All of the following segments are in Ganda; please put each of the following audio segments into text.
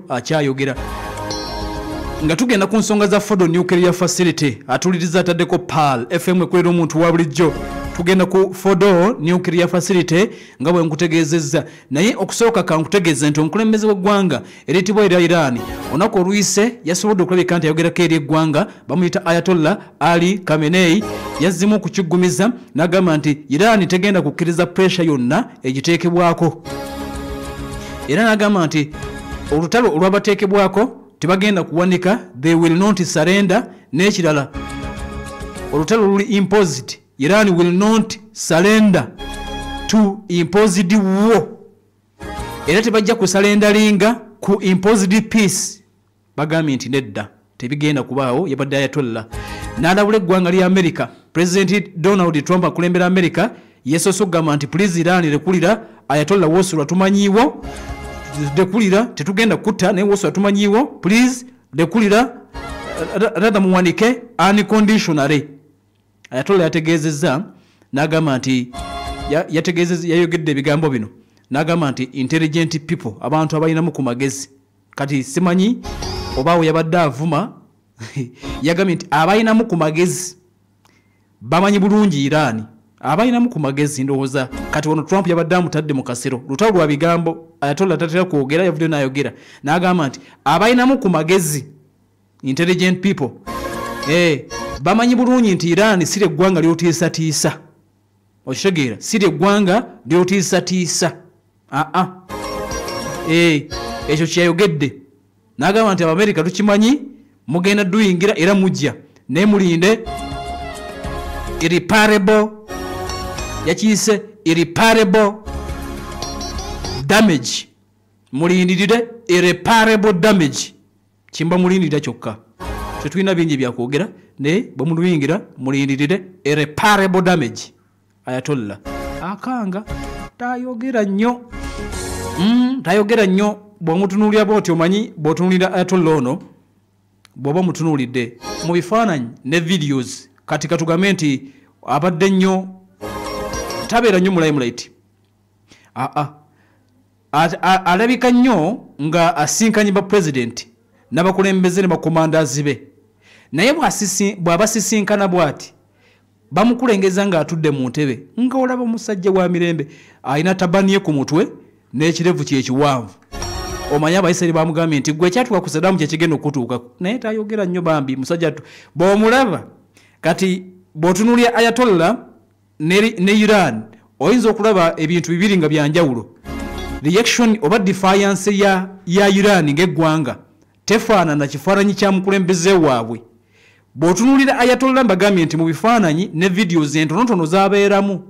Akyayogera nga tugenda ku nsonga za Fordo Nuclear Facility. Atuliriza ataddeko PAL FM, ekolera omuntu wa bulijjo. Tugenda ku Fordo Nuclear Facility nga bwe nkutegeezezza, naye okusooka kankutegeeze nti omukulembeze w'eggwanga eriyitibwa erya Iran olunaku oluyise yasobodde okulabika nti ayogerako eri eggwanga, bamuyita Ayatollah Ali Khamenei. Yazzimu okukiggumiza n'agamba nti Iran tegenda kukkiriza pressure yonna egiteekebwako, era n'agamba nti olutalo olwabateekebwako tebagenda kuwanika, they will not surrender. N'ekirala, olutalo luli imposed, Iran will not surrender to imposed war, era tebajja kusurrenderinga ku imposed peace. Bagambye nti nedda, tebigenda kubaawo. Yabadde Ayatollah n'alabula eggwanga lya America. President Donald Trump akulembera America yesoose okugamba nti please Iran lekulira. Ayatollah, wosulwa tumanyiiwo, lekulira, tetugenda kutta, naye wosulwa tumanyiiwo, please lekulira, rather muwanike unconditionally. Ayatollah yategeezezza n'agamba nti yategeezezza, yayogedde ebigambo bino n'agamba nti intelligent people, abantu abalinamu ku magezi. Kati simanyi obaawo yabadde avuma. Yagambye nti abalinamu ku magezi bamanyi bulungi Iran, abalinamu ku magezi. Ndowooza kati wano Trump yabadde amutadde mu kasero, lutalo lwa bigambo. Ayatollah tatera kwogera, yavuddeyo n'ayogera n'agamba nti abalinamu ku magezi, intelligent people, bamanyi bulungi nti Iran si lyeggwanga lyotiisatiisa. Okitegeera? Si lyeggwanga lyotiisatiisa. Aa, ekyo kyeyayogedde n'agamba nti Abamerika tukimanyi mugenda duyingira era mujja, naye mulinde irreparable, yakiyise irreparable damage, mulindirire irreparable damage. Kimba mulindirira kyokka, tetulina bingi byakwogera, naye bwe muluyingira mulindirire irreparable damage. Ayatollah akanga tayogera nnyo, tayogera nnyo. Bw'omutunuulira bw'oti, omanyi bw'otunuulira Ayatollah ono, bw'oba omutunuulidde mu bifaananyi ne videos, kati katugambe nti abadde nnyo, tabeera nnyo mu limelight. Aa, alabika nnyo nga asinkanye ba president n'abakulembeze ne bakomandazi be, naye bw'abasisinkana bw'ati bamukulengeza ng'atudde mu ntebe, nga olaba omusajja wa mirembe, alina tabaniye ku mutwe n'ekirevu kyekiwanvu. Omanyi Abaisiraeri bamugambye nti gwe ekyatuuka ku Sadaamu kyekigenda okutuukako, naye tayogera nnyo bambi musajja tu. Bw'omulaba kati, bw'otunuulira Ayatollah ne Iran, oyinza okulaba ebintu bibiri nga byanjawulo. Reaction oba defiance ya Iran ng'eggwanga tefaanana kifaananyi kya mukulembeze waabwe. Bw'otunuulira Ayatollah, mbagambye nti mu bifaananyi ne videos entonotono z'abeeramu,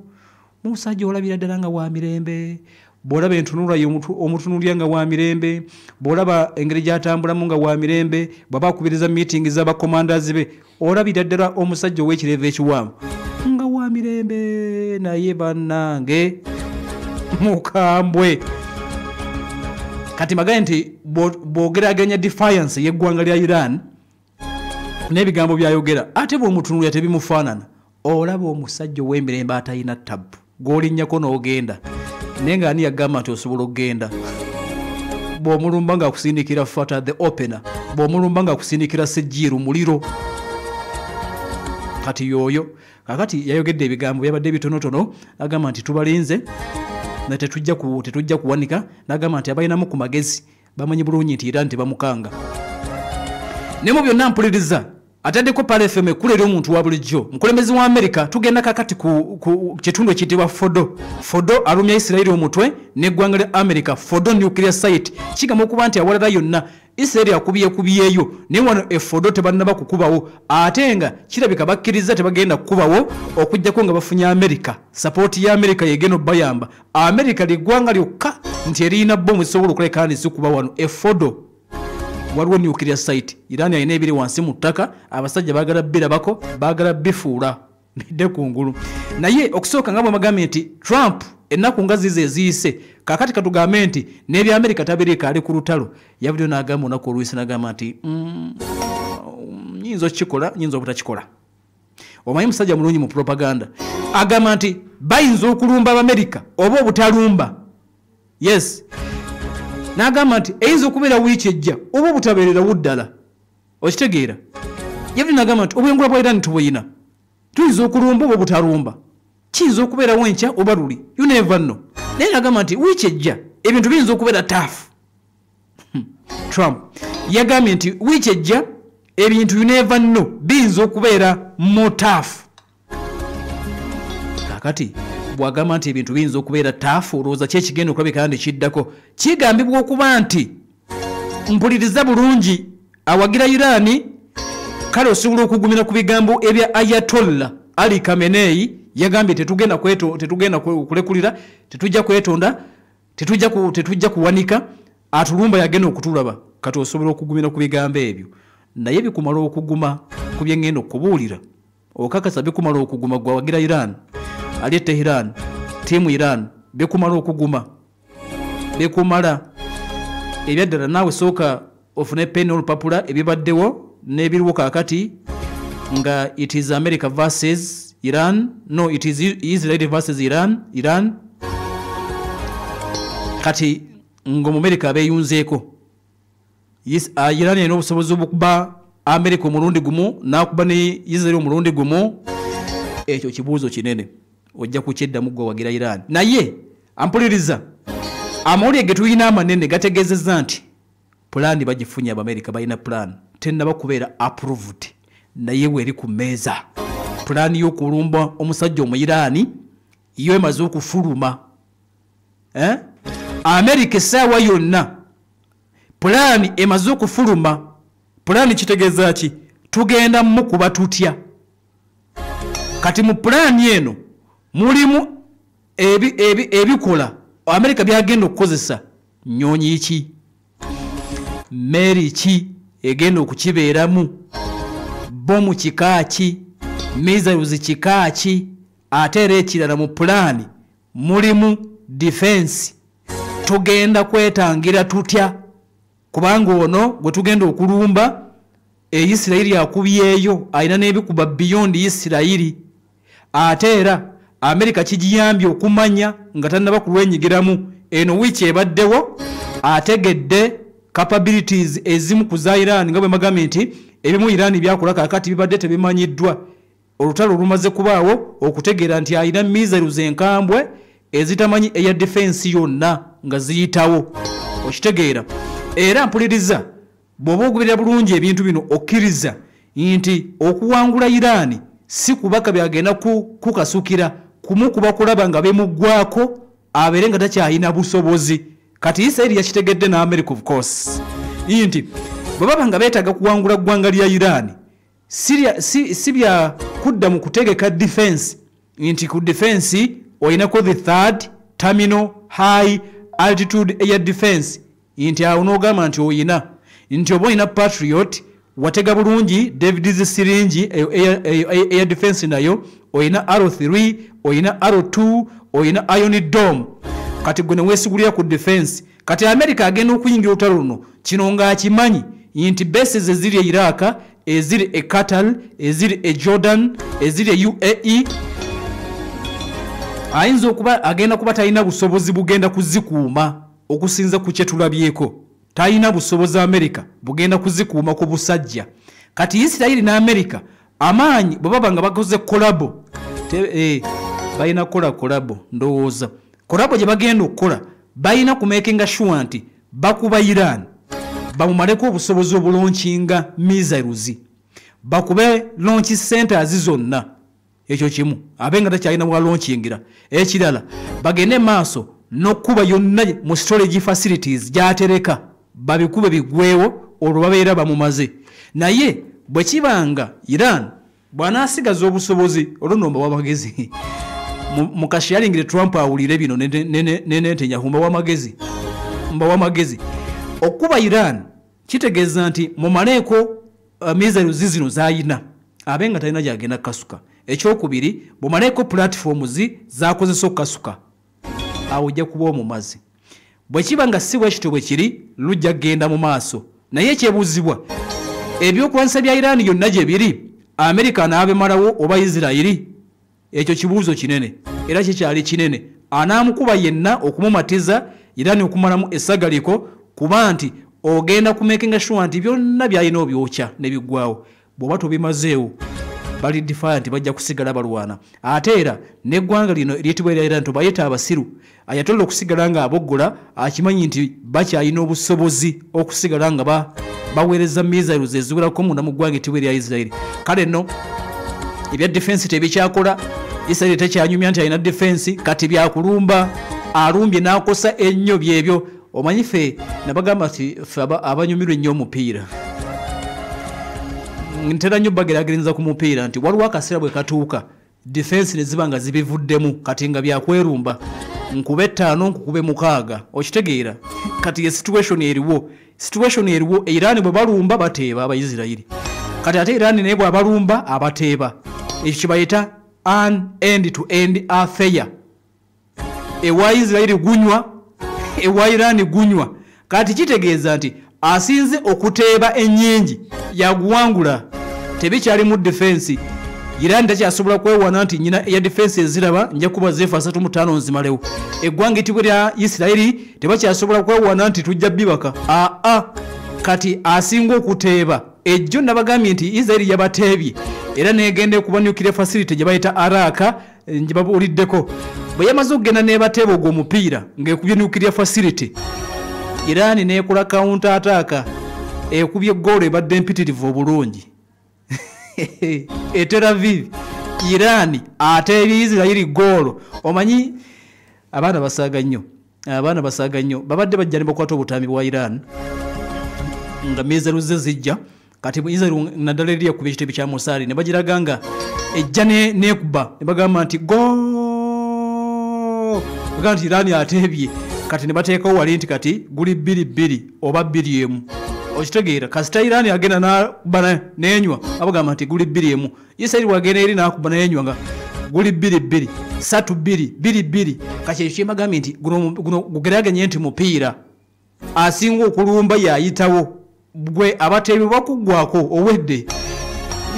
musajja olabira ddala nga wa mirembe. Bw'olaba entunula ye, omutunuulira nga wa mirembe. Bw'olaba engeri gy'atambulamu nga wa mirembe, bw'aba akubiriza meeting z'abakomandazi be, olabira ddala omusajja ow'ekirevu ekiwanvu nga wa mirembe, naye bannange mukambwe. Kati magaye nti bw'ogeraganya defiance y'eggwanga lya Iran n'ebigambo by'ayogera, ate bw'omutunuulira tebimufaanana. Olaba omusajja ow'emirembe atalina tabu, gw'olinnyako n'ogenda, naye nga ani yagamba nti osobola okugenda? Bw'omulumba ng'akusindikira fata the opener, bw'omulumba ng'akusindikira sejjiiru muliro. Kati y'oyo kakati yayogedde ebigambo byabadde bitonotono, agamba nti tubalinze na tetujja kuwanika, n'agamba nti abalinamu ku magezi bamanyi bulungi nti Iran tebamukanga. Ne mu byonna mpuliriza ataddeko PAL FM, ekkula eri omuntu wa bulijjo. Mukulembeze wa America, tugenda kakati ku kitundu ekiyitibwa Fordo. Fordo alumya Isirayiri omutwe n'eggwanga lya America. Fordo nuclear site kigamba okuba nti awalala yonna Isirayiri akubyekubyeyo, naye wano e Fordo tebannaba kukubawo, ate nga kirabika bakkiriza tebagenda kukubawo okuggyako nga bafunye America. Support ya America yegenda obbayamba. America lyeggwanga lyokka nti eriyina bomu zisobola okuleka nti zikuba wano e Fordo. Waliwo nuclear site, Iran alina ebiri wansi mu ttaka, abasajja baagala birabako, baagala bifuula bidde kungulu. Naye okusooka nga bwe nti Trump ennaku nga zize eziyise, kaakati katugambe nti n'ebya Amerika tabiriiko, ali ku lutalo. Yavuddeyo n'agamba olunaku oluyise, n'agamba nti nyinza okukikola, nyinza obutakikola. Omanyi musajja mulungi mu propaganda, agamba nti bayinza okulumba Abamerika oba obutalumba. Yes, N'agamba nti eyinza okubeera wiiki ejja oba obutabeererawo ddala. Okitegeera? Yavudde n'agamba nti obwengula bwa Iran tubuyina, tuyinza okulumba oba obutalumba, kiyinza okubeerawo enkya oba luli, you never know. Naye n'agamba nti wiiki ejja ebintu biyinza okubeera tough. Trump yagambye nti wiiki ejja ebintu, you never know, biyinza okubeera more tough. Kakati bw'agamba nti ebintu biyinza okubeera tough, olowooza ki ekigenda okulabika nti kiddako? Kigambibwa okuba nti, mpuliriza bulungi, awagira Iran, kale osobola okugumira ku bigambo ebya Ayatollah Ali Khamenei. Yagambye tetugenda kulekulira, tetujja kwetonda, tetujja kuwanika, atulumba yagenda okutulaba. Kati osobola okugumira ku bigambo ebyo, naye bikumala okuguma ku byengenda okubuulira? Okakasa bikumala okuguma gwe awagira Iran, ali e Tehran, team Iran? Bikumala okuguma? Bikumala ebyaddala? Naawe sooka ofune peni olupapula. Ebibaddewo n'ebiriwo kaakati nga it is America versus Iran, no, it is Israel versus Iran. Iran kati ng'Omumerika abeeyunzeeko. Iran erina obusobozi obukuba America omulundi gumu n'akuba ne Israel omulundi gumu? Ekyo kibuuzo kinene, ojja kukyeddamu gwe wagira Iran. Naye ampuliriza, amawulire ge tulina amanene gategeezezza nti pulaani bagifunye. Abamerika balina pulaani, tennaba kubeera approved, naye weeri ku mmeeza. Pulaani y'okulumba omusajja Omuyiraani yo emaze okufuluma, eh? Amerika essaawa yonna pulaani emaze okufuluma. Pulaani kitegeeza ki? Tugenda mukuba tutya? Kati mu pulaani eno mulimu ebikola Amerika byagenda okukozesa. Nyonyi ki, meeri ki egenda okukibeeramu, bomu kika ki, missiles kika ki? Ate era ekirala, mu pulaani mulimu defense. Tugenda kwetangira tutya? Kubanga ono gwe tugenda okulumba, e Isirayiri akubyeyo, alina n'ebikuba beyond Isirayiri. Ate era Amerika kigiyambye okumanya nga tannaba kulwenyigiramu. Eno wiiki ebaddewo ategedde capabilities ezimu ku za Iran, nga bwe magambye nti ebimu Iran byakola kakati bibadde tebimanyiddwa. Olutalo olumaze kubaawo okutegeera nti alina missiles enkambwe ezitamanyi eya defense yonna nga ziyitawo. Okitegeera? Era mpuliriza, bw'oba ogoberera bulungi ebintu bino, okkiriza nti okuwangula Iran si kubaka byagenda kukasukira kumukuba kulaba nga bemuggwako, abeere nga takyalina busobozi. Kati Isirairi yakitegedde ne America, of course, nti bwe baba nga beetaaga kuwangula ggwanga lya Iran, si bya kudda mu kutegeka defense, nti ku defense olinako the third terminal high altitude air defense, nti awo n'ogamba nti oyina, nti oba olina Patriot, watega bulungi David's Sling air defense, nayo oyina R3, oyina R2, oyina Iron Dome. Kati gwe neweesigulira ku defense. Kati America agenda okuyingira olutalo luno kino ng'akimanyi nti bases eziri e Iraq, eziri e Qatar, eziri e Jordan, eziri e UAE, ayinza okuba agenda kuba talina busobozi bugenda kuzikuuma. Okusinza ku kyetulabyeko, talina busobozi Amerika bugenda kuzikuuma ku busajja. Kati Isirayiri ne Amerika amaanyi bwe baba nga bakoze collabo, balina kukola collabo. Ndowooza collabo gye bagenda okukola, balina kumakinga sure nti bakuba Iran, bamumaleko obusobozi obulaunchinga missiles, bakube launch centers zonna. Ekyo kimu, abe nga takyalina bwalaunchingira. Ekirala, bagende maaso n'okkuba yonna mu storage facilities gyatereka, babikube bigwewo, olwo babeera bamumaze. Naye bwe kibanga Iran bw'anaasigaza obusobozi, olwo nno mba wamagezi. Mukashyalingire Trump awulire bino ne Netanyahu. Mba wamagezi, mba wamagezi. Okuba Iran kitegeeza nti mumaleeko missiles zino zayina, abe nga talina gyagenda kukasuka. Ekyokubiri, mumaleeko platforms zakozesa okukasuka, awo ojja kuba omumazi. Bwe kiba nga si bwe kityo bwe kiri, lujja kugenda mu maaso. Naye ekyebuuzibwa, ebyokulwanyisa bya Iran yonna gye biri, Amerika n'abimalawo oba Isirayiri? Ekyo kibuuzo kinene era kikyali kinene. Anaamukuba yenna okumumatiza Iran okumalamu essagaliko, Kuba nti ogenda kumakinga sure nti byonna byalina obyokya ne biggwawo. Bw'oba tobimazeewo bali defiant, bajja kusigala balwana. Ate era n'eggwanga lino eryetibwa erya Iran tobayita abasiru. Ayatollah okusigala nga aboggola akimanyi nti bakyalina obusobozi okusigala nga baweereza missiles eziwerako munda mu ggwanga eryetibwa erya Israel. Kale nno ebya defense tebikyakola. Israel tekyanyumya nti alina defense, kati byakulumba. Alumbye n'akosa ennyo byebyo. Omanyi ffe nabagamba nti ffe abanyumirwa ennyo omupiira, ntera nnyo bageraageranyiriza ku mupiira nti waliwo akaseera bwe katuuka defense ne ziba nga zibivuddemu, kati nga byakwerumba, nkube 5 nkukube 6. Okitegeera? Kati ye situation eriwo, situation eriwo. Iran bwe balumba bateeba Abaisirairi, kati ate Iran naye bw'abalumba abateeba. Ekyo kibayita an end to end affair. Ewa Israeli gunywa, ewa Iran gunywa. Kati kitegeeza nti asinze okuteeba ennyingi yaguwangula. Tebikyali mu defense. Iran takyasobola kwewana nti nyina eya defense eziraba nja kuba zefa 35 nzimalewo. Eggwanga etibwa lya Israeli tebakyasobola kwewana nti tujja bibaka. Aa, kati asinga okuteeba ejjo nabagambye nti Israeli yabateebye era negenda kuba nuclear facility gye bayita Araka gye babuuliddeko. Bwe yamaze okugenda n'ebateeba ogwo omupiira ng'ekubye nuclear facility, Iran n'ekola counter attack, ekubye goolo ebadde empitirivu obulungi. E Tel Aviv Iran ateebye Israeli goolo. Omanyi abaana basaaga nnyo, abaana basaaga nnyo. Babadde bajja ne bakwata obutambi bwa Iran nga missiles ze zijja. Kati Israel naddala eri yakubye ekitebe kya Mossad ne bagiraga nga ejja n'ekuba ne bagamba nti go, bagamba nti Iran ateebye. Kati ne bateekawo wali nti kati guli 2-2 oba 2-1. Okitegeera? Kasita Iran agenda n'akuba n'enywa abagamba nti guli 2-1. Israel wagenda eri n'akuba n'enywa nga guli 2-2, 3-2, 2-2. Kati ekyo kyembagambye nti guno gugeraganye nti mupiira asinga okulumba yayitawo, gwe abateebi bakuggwako owedde.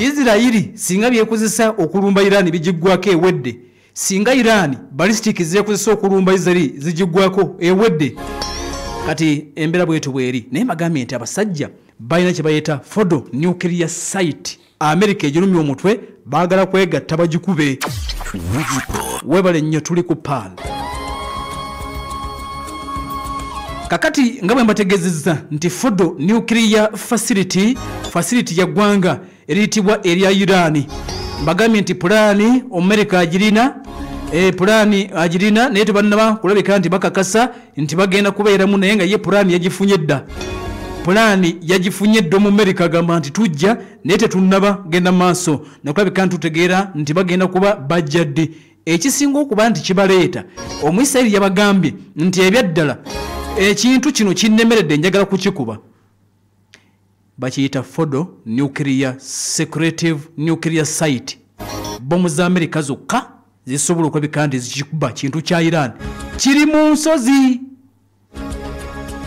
Israeli singa byekozesa okulumba Iran bigiggwako ewedde. Singa Iran ballistic zeekozesa okulumba Israeli zigiggwako ewedde. Kati embeera bwetu bweri. Naye mbagambye nti abasajja balina kye bayita Fordo nuclear site. America egirumya omutwe, baagala kwegatta bagikube. Webale nnyo, tuli ku PAL. Kakati nga bwe mbategeezezza nti Fordo nuclear facility, facility ya ggwanga eriyitibwa erya Iran. Mbagambye nti pulaani America agirina, pulaani agirina, naye tebannaba kulabika nti bakakasa nti bagenda kubeeramu, naye nga ye pulaani yagifunye dda. Pulaani yagifunye dda mu America, agamba nti tujja, naye tetunnaba genda maaso nakulabika nti tutegeera nti bagenda kuba bajja ddi. Ekisinga okuba nti kibaleeta, Omuyisirayiri yabagambye nti ebyaddala ekintu kino kinnemeredde, njagala kukikuba. Bakiyita Fordo nuclear secretive nuclear site. Bomu za Amerika zokka zisobola okulabika nti zikikuba kintu kya Iran. Kiri mu nsozi,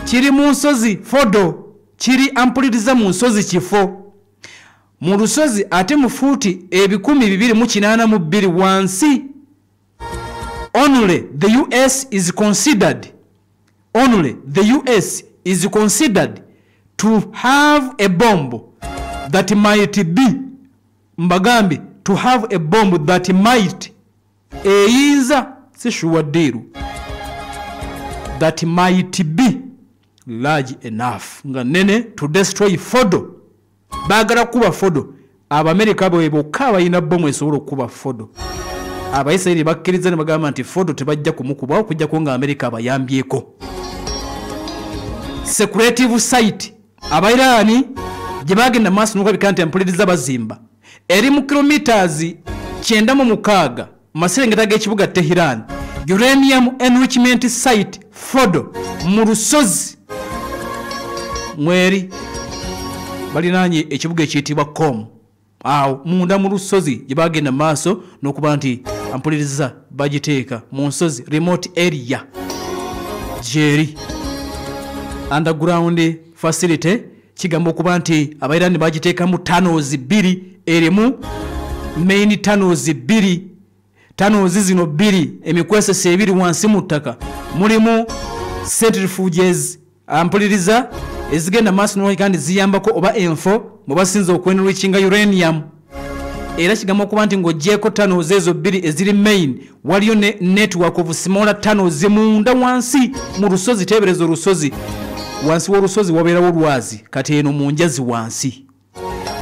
kiri mu nsozi. Fordo kiri ampuliriza mu nsozi, kifo mu lusozi ate mu fuuti 282 wansi. Only the US is considered, only the US is considered to have a bomb that might be, mbagambe, to have a bomb that might, eyinza, si sure deal, that might be large enough nga nene to destroy Fordo. Baagala kuba Fordo. Abamerika bwe bokka balina bomu esobola okukuba Fordo. Abaisirairi bakkiriza ne bagamba nti Fordo tebajja kumukuba okuggyako nga Amerika abayambyeko. Secretive site Abairani gye bagenda maaso n'okulabika nti empuliriza bazimba eri mu kilometers 96 mu maserengeta g'ekibuga Tehran. Uranium enrichment site Fordo mu lusozi mweri balinaanye ekibuga ekiyitibwa Qom. Awo munda mu lusozi gye bagenda maaso n'okuba nti ampuliriza bagiteeka mu nsozi, remote area gyeri. Underground facility kigamba okuba nti Abairani bagiteekamu tunnels 2, erimu main tunnels 2, tunnels zino 2, emikwesese 2 wansi mu ttaka, mulimu centrifuges. Ampuliriza ezigenda maaso n'olwekyo kandi ziyambako oba enfo mwe basinze okwenrichinga uranium. Era kigamba okuba nti ng'oggyeeko tunnels ezo bbiri eziri main, waliyo ne network of smaller tunnels munda wansi mu lusozi. Teebereza olusozi, wansi w'olusozi wabeerawo olwazi, kati eno mu njazi wansi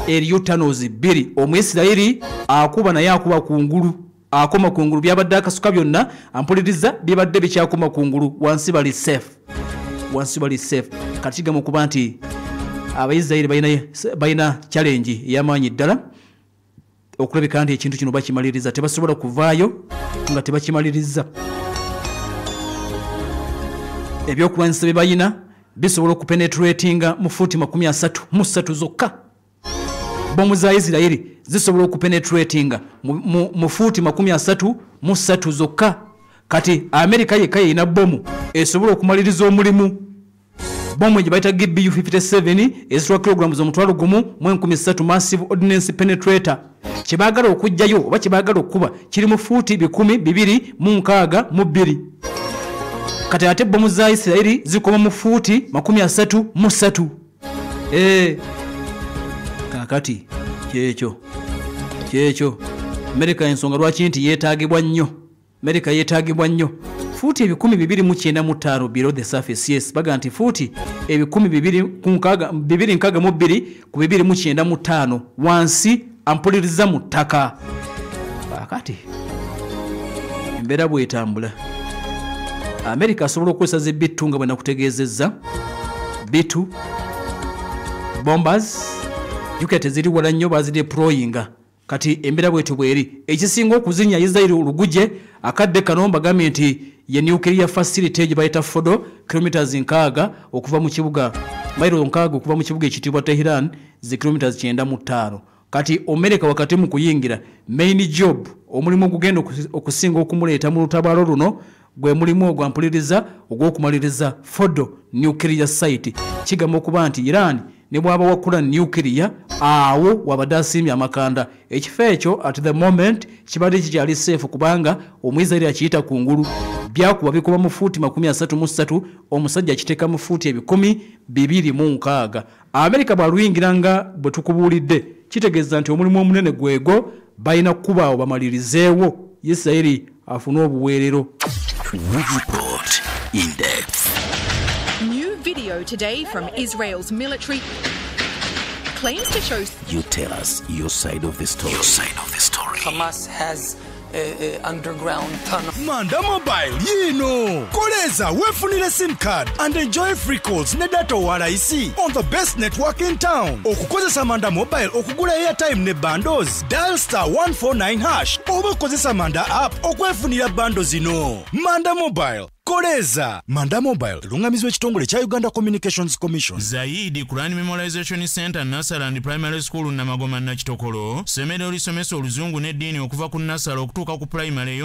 eriyo tunnels bbiri. Omwisirayiri akuba naye akuba kungulu, akoma kungulu. Byabadde akasuka byonna, ampuliriza, bibadde bikyakoma kungulu, wansi bali safe, wansi bali safe. Kati kigamba okuba nti Abaisirayiri balina challenge ey'amaanyi ddala okulabika nti ekintu kino bakimaliriza. Tebasobola kuvaayo nga tebakimaliriza. Ebyokulwanyisa bye balina bisobola okupenetratinga mu fuuti 33 zokka. Bomu za Isirayiri zisobola okupenetratinga mu fuuti 33 zokka. Kati Amerika yekka yeyina bomu esobola okumaliriza omulimu. Bomu gye bayita GBU 57 ezitwala kilograms 13,000, massive ordnance penetrator. Kyebaagala okuggyayo oba kyebaagala okukuba kiri mu fuuti 262. Kati ate bomu za Isirayiri zikoma mu fuuti 33. Kaakati kyekyo Amerika, ensonga lwaki nti yeetaagibwa nnyo. Amerika yeetaagibwa nnyo. Fuuti 2,295 below the surface. Yes, baga nti fuuti 2,262 ku 295 wansi, ampuliriza, mu ttaka. Kaakati embeera bwetambula, Amerika asobola okukozesa zi B2 nga bwe nakutegeezezza, B2 bombers. Jukira teziri wala nnyo, bazideployinga. Kati embeera bwetyo bweri. Ekisinga okuzinya Isirairi oluguje akadde kano, mbagambye nti ye nuclear facility gye bayita Fordo, kilometers 60 okuva mu kibuga, mailo 60 okuva mu kibuga ekiyitibwa Teheran, zi kilometers 95. Kati Omerika wakati mu kuyingira, main job, omulimu ogugenda okusinga okumuleeta mu lutabaalo luno gwe mulimu ogwampuliriza ogw'okumaliriza Fordo nuclear site. Kigamba okuba nti Iran ne bw'aba wakula nuclear, awo wabadde asiimye amakanda. Ekifo ekyo at the moment kibadde kikyali safe kubanga Omwisirairi akiyita kungulu. Byakuba bikuba mu fuuti 33, omusajja akiteeka mu fuuti 2,260. Amerika bw'aluyingira nga bwe tukubuulidde, kitegeeza nti omulimu omunene gwego balina kukubaawo bamalirizeewo, Isirayiri afune obuweerero. Report in depth. New video today from Israel's military claims to show You tell us your side of the story. Your side of the story. Hamas has a underground tunnel. Manda Mobile yino koleza wefunire SIM card and enjoy free calls ne data wa rahisi on the best network in town. Okukozesa Manda Mobile okugula airtime ne bundles, dial *149# oba okozesa Manda app okwefunira bundles zino. Manda Mobile, koleza. Manda Mobile lungamizwa ekitongole kya Uganda Communications Commission. Zaidi Quran Memorization Center, Nasarand Primary School, Namagoma, Nakitokolo, ssomero lisomesa oluzungu n'eddiini okuva ku nursery okutuuka ku primary.